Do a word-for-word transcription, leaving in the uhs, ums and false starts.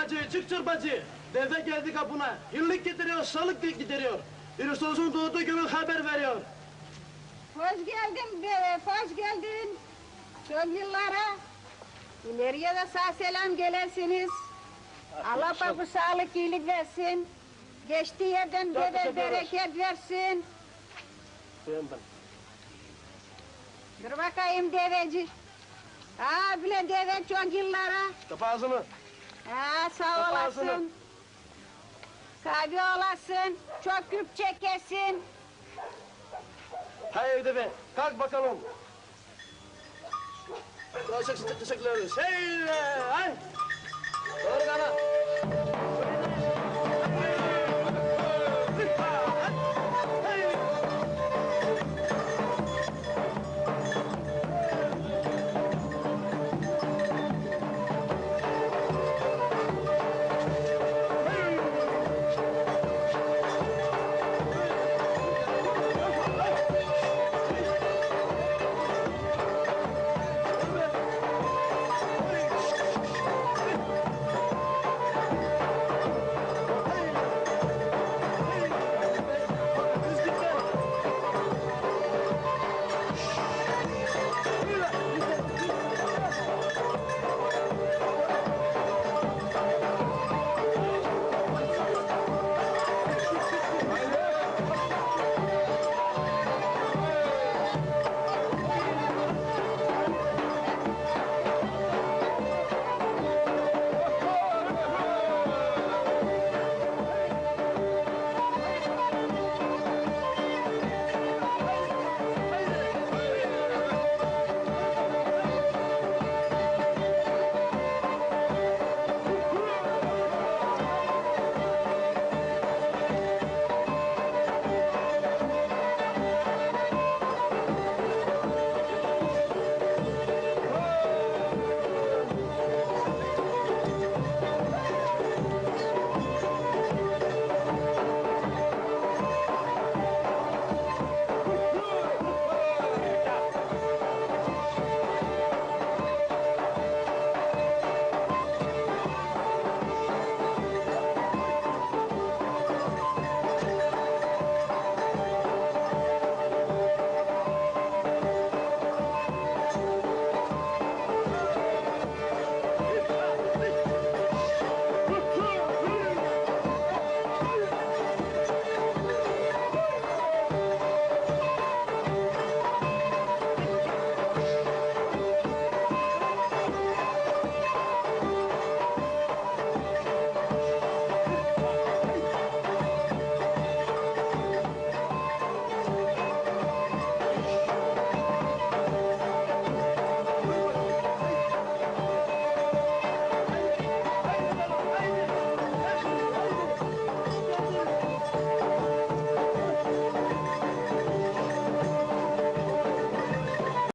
Çık çorbacı, deve geldi kapına. Yıllık getiriyor, salık ge-, getiriyor. Hristosun doğdu günü haber veriyor. Hoş geldin bebek, hoş geldin. Çok yıllara. İleriye dä saa-selam gelesiniz. Allah bu salık, iilik versin. Geçti erden bebek bereket versin. Dur bakayım deveci. Aa, bile deve, çok yıllara. Kapa aazını. Aa, saa olasın. Kavi olasın, çok küp çekesin. Hay evde be, kalk bakalım. Çok sıcak, sıcak, sıcak. Hey, ay. Doğru kana.